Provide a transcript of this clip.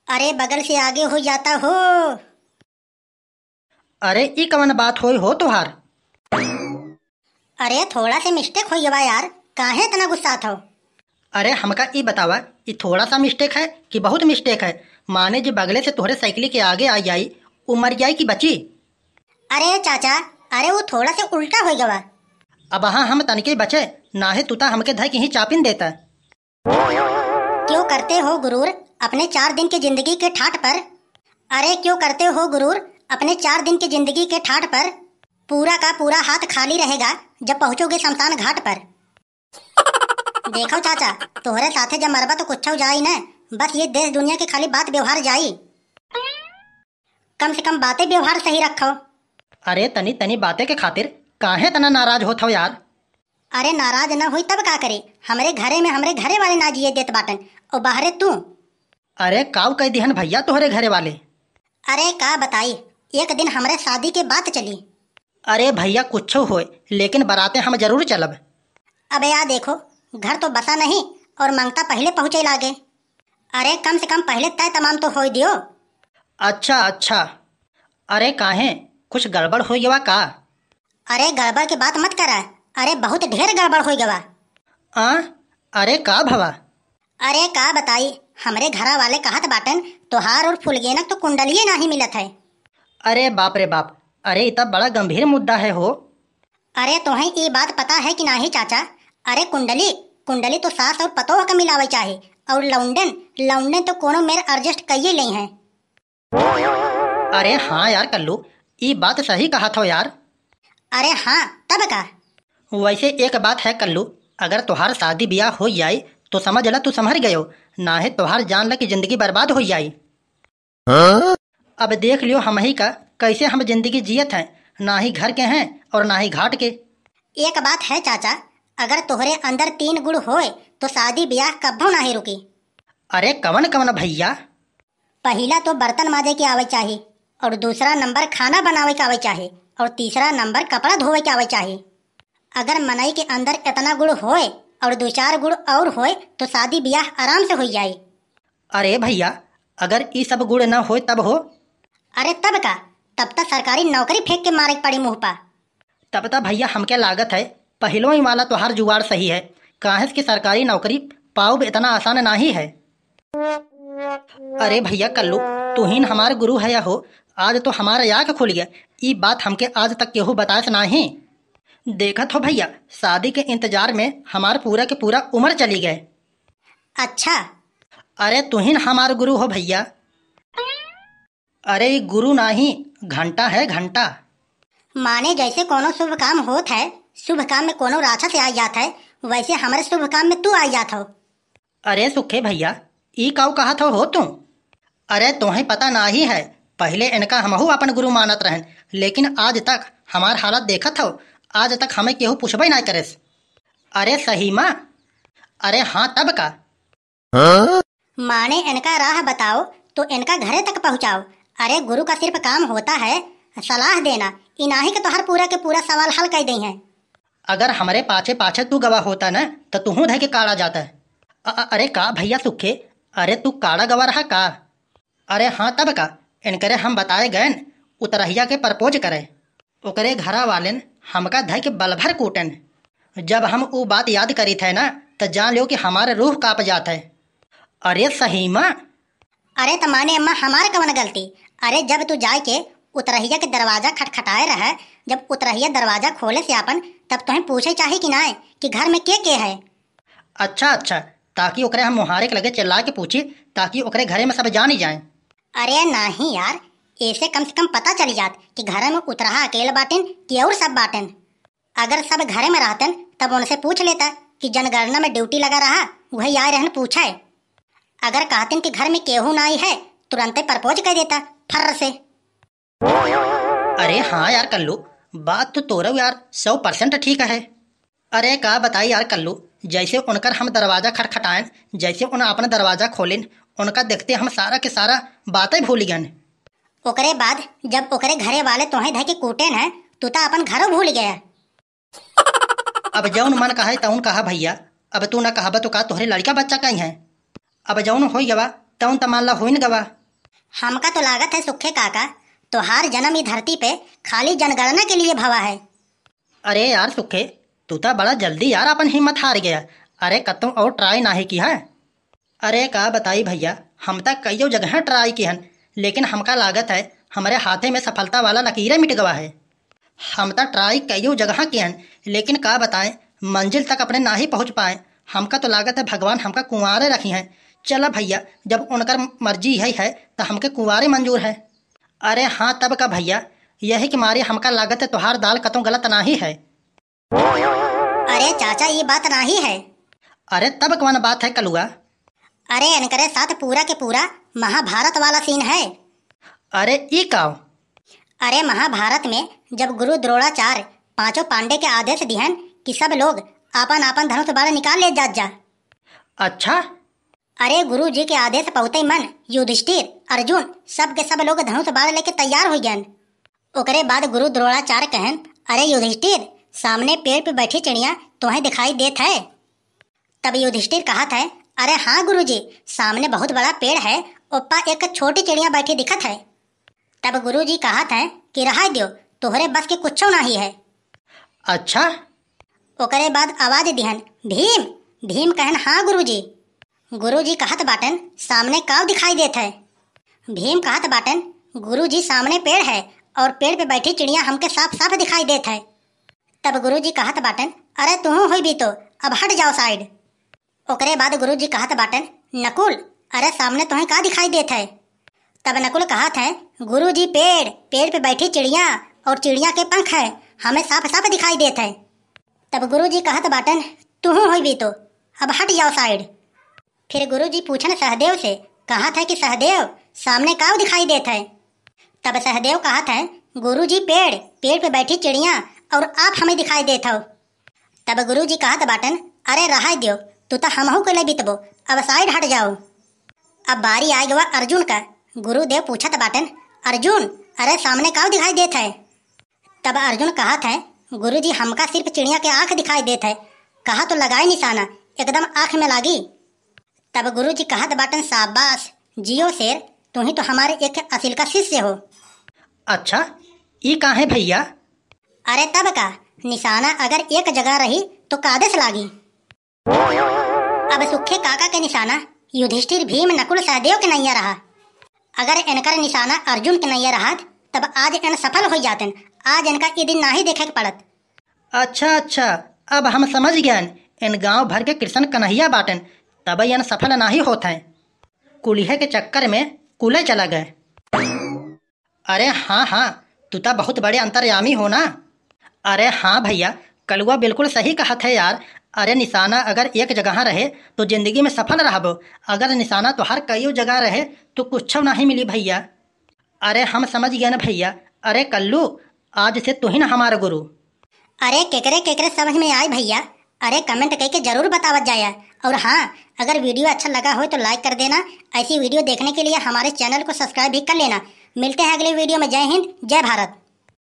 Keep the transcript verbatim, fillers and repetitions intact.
अरे बगल से आगे हो जाता हो। अरे ई कवन बात होई हो तोहार? अरे थोड़ा से मिस्टेक होई गवा यार, काहे इतना गुस्सात हो? अरे हमका ई बतावा, ई थोड़ा सा मिस्टेक है कि बहुत मिस्टेक है? माने जे बगले से तोहरे साइकिल के आगे आ जाई, उ मर जाई कि बची? अरे चाचा, अरे वो थोड़ा से उल्टा होई गवा। अब हाँ हम तनिके बचे, नाहे तू ता हमके धइ के ही चापिन देता। क्यों करते हो गुरूर अपने चार दिन की जिंदगी के ठाट पर? अरे क्यों करते हो गुरूर अपने चार दिन की जिंदगी के ठाट पर? पूरा का पूरा हाथ खाली रहेगा जब पहुंचोगे शमशान घाट पर। देखो चाचा, तोहरे साथे जब मरबा तो कुछ जाई न, बस ये देश दुनिया के खाली बात व्यवहार जाई। कम से कम बातें व्यवहार सही रखो। अरे तनी तनी बातें के खातिर काहे तना नाराज होत हो यार? अरे नाराज न होई तब का करे, हमरे घरे में हमरे घरे वाले ना जिए देत बाटन, और बाहरे तू। अरे काऊ कह दिहन भैया तोहरे घरे वाले? अरे का बताई, एक दिन हमरे शादी के बात चली। अरे भैया कुछ होए, लेकिन बराते हम जरूर चलब। अबे या देखो, घर तो बसा नहीं और मंगता पहले पहुँचे लागे। अरे कम से कम पहले तय तमाम तो होई दियो। अच्छा अच्छा। अरे काहे, कुछ गड़बड़ होई गवा का? अरे गड़बड़ की बात मत करा, अरे बहुत ढेर गड़बड़ होई गवा। आ? अरे का भवा? अरे का बताई, हमरे घरा वाले कहत बाटन तोहार और फुलगेनक तो कुंडलिये नाही मिलत है। अरे बाप रे बाप, अरे ई त बड़ा गंभीर मुद्दा है हो। अरे तोहें ई बात पता है कि नाही चाचा? अरे कुंडली, कुंडली तो सास और पतोह का मिलावे चाहे, और लौंडन, लौंडन तो कोनो मेर एडजस्ट कइये लेई हैं। अरे हाँ यार कल्लू, ई बात सही कहत हो यार। अरे हाँ, तब का? वैसे एक बात है कल्लू, अगर तोहार शादी ब्याह हो जाई तो समझ ला तू संभर गयो, नाहे तोहार जान ला कि जिंदगी बर्बाद हो जाई। अब देख लियो हमही का, कैसे हम जिंदगी जियत हैं, ना ही घर के हैं और ना ही घाट के। एक बात है चाचा, अगर तोहरे अंदर तीन गुण होए तो शादी ब्याह कब्बो नाही रुकी। अरे कवन कवन भैया? पहिला तो बर्तन माजे के आवे चाही, और दूसरा नंबर खाना बनावे के आवे चाही, और तीसरा नंबर कपड़ा धोवे के आवे चाही। अगर मनई के अंदर इतना गुण होए और दो चार गुण और होए तो शादी ब्याह आराम से हो जाए। अरे भैया, अगर ई सब गुण न होए तब हो? अरे तब का, तब त सरकारी नौकरी फेंक के मारे के पड़ी मुँह पा। तब त भैया हमके लागत है पहिलों ही वाला तोहार जुगाड़ सही है, काहे से कि सरकारी नौकरी पाउब इतना आसान नाही है। अरे भैया कल्लू, तुहिन हमार गुरु है हो, आज तो हमार आँख खुल गया। ई बात हमके आज तक केहू बतास नाही। देखत हो भैया, शादी के इंतजार में हमार पूरा के पूरा उम्र चली गए। अच्छा। अरे तुहिन हमार गुरु हो भैया। अरे ई गुरु नाही, घंटा है घंटा। माने जैसे कोनो शुभ काम होत है, शुभ काम में कोनो राक्षस आ जात है, वैसे हमरे शुभ काम में तू आ जात हो। अरे सुखे भैया, ई काऊ कहत हो, हो तू? अरे तोहें पता नाही है, पहिले इनका हमहू अपन गुरु मानत रहन, लेकिन आज तक हमार हालत देखत हो, आज तक हमें केहू पूछबे ना करेस। अरे सही मा? अरे हाँ तब का? माने इनका राह बताओ तो इनका घरे तक पहुँचाओ। अरे गुरु का सिर्फ काम होता है सलाह देना, इनाही के तोहर पूरा के पूरा सवाल हल कर दे हैं। अगर हमरे पाछे पाछे तू गवा होता न त तुहू धै के काड़ा जाता। अ-, अ-, अरे का भैया सुखे, अरे तू काड़ा गवा रहा का? अरे हाँ तब का, इनकरे हम बताए गए न, उतरहिया के प्रपोज करे। ओकरे घरा वालेन हमका धै के बल भर कूटेन। जब हम ऊ बात याद करीत है ना, त जान लियो कि हमार रूह काँप जात है। अरे सही मा? अरे त माने अम्मा हमार कवन गलती? अरे जब तू जाए के उतरहिया के दरवाजा खटखटाए रहे, जब उतरहिया दरवाजा खोले से आपन, तब तोहें पूछे चाही कि नाय कि घर में के के है? अच्छा अच्छा, ताकि ओकरे हम मुहारे के लगे चिल्ला के पूछी, ताकि ओकरे घरे में सब जानी जाए। अरे नाही यार, ऐसे कम से कम पता चली जात कि घर में उतरहा अकेल बाटेन कि और सब बाटेन। अगर सब घरे में रहतन तब उनसे पूछ लेता कि जनगणना में ड्यूटी लगा रहा, वही आए रहन पूछे। अगर कहतिन कि घर में केहू नाई है, तुरंते प्रपोज कर देता फर्र से। अरे हाँ यार कल्लू, बात तो तोरो यार सौ परसेंट ठीक है। अरे का बताई यार कल्लू, जैसे उनकर हम दरवाजा खटखटाएन, जैसे उन अपन दरवाजा खोलिन, उनका देखते हम सारा के सारा बातें भूल गन। ओकरे बाद जब ओकरे घरे वाले तोहें धै के कूटेन है, तू त अपन घरो भूल गया। अब जौन मन कहे तौन कहा भैया, अब तू न कहबा तो का तोहरे लड़का बच्चा कहीं है? अब जौन होई गवा तौन त मान ला होइन गवा। हमका तो लागत है सुखे काका, तोहार जन्म ई धरती पे खाली जनगणना के लिए भवा है। अरे यार सुखे, तू तो बड़ा जल्दी यार अपन हिम्मत हार गया। अरे कतौ और try नाहीं किहा? अरे का बताई भइया, हम त कइयो जगह try किहन, लेकिन हमका लागत है हमरे हाथे में सफलता वाला लकीरे मिट गवा है। हम त try कइयो जगह किहन, लेकिन का बताएं, मंजिल तक अपने नाहीं पहुँच पाए। हमका तो लागत है भगवान हमका कुंवारे रखिहैं। चला भइया, जब उनकर मर्जी है, है त हमके कुंवारे मंजूर है। अरे हाँ, तब का भइया, यही के मारे हमका लागत है तोहार दाल कतौ गलत नाहीं है। अरे चाचा, ई बात नाहीं है। अरे तब कौन बात है कलुआ? अरे इनकरे साथ पूरा के पूरा महाभारत वाला scene है। अरे ई काव? अरे महाभारत में जब गुरु द्रोणाचार्य पांचों पांडे के आदेश दिहन कि सब लोग आपन आपन धनुष बाण निकाल ले जात जा। अच्छा। अरे गुरु जी के आदेश पौते मन युधिष्ठिर, अर्जुन, सब के सब लोग धनुष बाण लेके तैयार हो गयन। ओकरे बाद गुरु द्रोणाचार्य कहन, "अरे युधिष्ठिर, सामने पेड़ पे बैठी चिड़िया तोहें दिखाई देत है?" तब युधिष्ठिर कहत है, "अरे हाँ गुरुजी, सामने बहुत बड़ा पेड़ है, ओप्पा एक छोटी चिड़िया बैठी दिखत है।" तब गुरुजी कहत है कि "रहा द्यो, तोहरे बस के कुछो नाहीं है।" अच्छा। ओकरे बाद आवाज दिहन, "भीम।" भीम कहन, "हाँ गुरुजी।" गुरुजी कहत बाटन, "सामने काव दिखाई देत है?" भीम कहत बाटन, "गुरुजी, सामने पेड़ है और पेड़ पे बैठी चिड़िया हमके साफ साफ दिखाई देत है।" तब गुरुजी कहत बाटन, "अरे तुहूँ होइबी तो, अब हट जाओ side।" ओकरे बाद गुरुजी कहत बाटन, "नकुल, अरे सामने तोहें का दिखाई देत है?" तब नकुल कहत है, "गुरुजी पेड़, पेड़ पे बैठी चिड़िया और चिड़िया के पंख है, हमें साफ साफ दिखाई देत है।" तब गुरुजी कहत बाटन, "तुहूँ होइबी तो, अब हट जाओ side।" फिर गुरुजी पूछन सहदेव से, कहत है कि "सहदेव, सामने काव दिखाई देत है?" तब सहदेव कहत है, "गुरुजी पेड़, पेड़ पे बैठी चिड़िया और आप हमें दिखाई देत हो।" तब गुरुजी कहत बाटन, "अरे रहा द्यो, तू तो हमहू के ले बितबो, अब side हट जाओ।" अब बारी आइ गवा अर्जुन का। गुरुदेव पूछत बाटन, "अर्जुन, अरे सामने काव दिखाई देत है?" तब अर्जुन कहत है, "गुरुजी, हमका सिर्फ चिड़िया के आँख दिखाई देत है, कहा तो लगाए निशाना, एकदम आँख में लागी।" तब गुरुजी कहत बाटन, "शाबाश, जियो शेर, तू ही तो हमारे एक असिल का शिष्य हो।" अच्छा, ई काहे भइया? अरे तब का, निशाना अगर एक जगह रही तो कादे से लागी। अब सुखे काका के निशाना युधिष्ठिर, भीम, नकुल, सहदेव के नैया रहा। अगर इनकर निशाना अर्जुन के नैया रहत, तब आज एन सफल हो जातन। आज इनका ई दिन नाहीं देखे के पड़त। अच्छा, अच्छा, अब हम समझ गयन, इन गांव भर के कृष्ण कन्हैया बाटन, तब एन सफल नाहीं होत हैं। कुलिहे के चक्कर में कुले चला गए। अरे हाँ, हाँ, तू तो बहुत बड़े अंतर्यामी हो ना। अरे हाँ भइया, कलुआ बिल्कुल सही कहत है यार। अरे निशाना अगर एक जगह रहे तो जिंदगी में सफल रहबो, अगर निशाना तोहार कइयो जगह रहे तो कुछो नाहीं मिली भइया। अरे हम समझ गए ना भइया। अरे कल्लू, आज से तू ही ना हमारा गुरु। अरे केकरे केकरे समझ में आए भइया, अरे comment कइके जरूर बतावत जाया। और हाँ, अगर video अच्छा लगा हो तो like कर देना। ऐसी video देखने के लिए हमारे channel को subscribe भी कर लेना। मिलते हैं अगले video में। जय हिंद, जय भारत।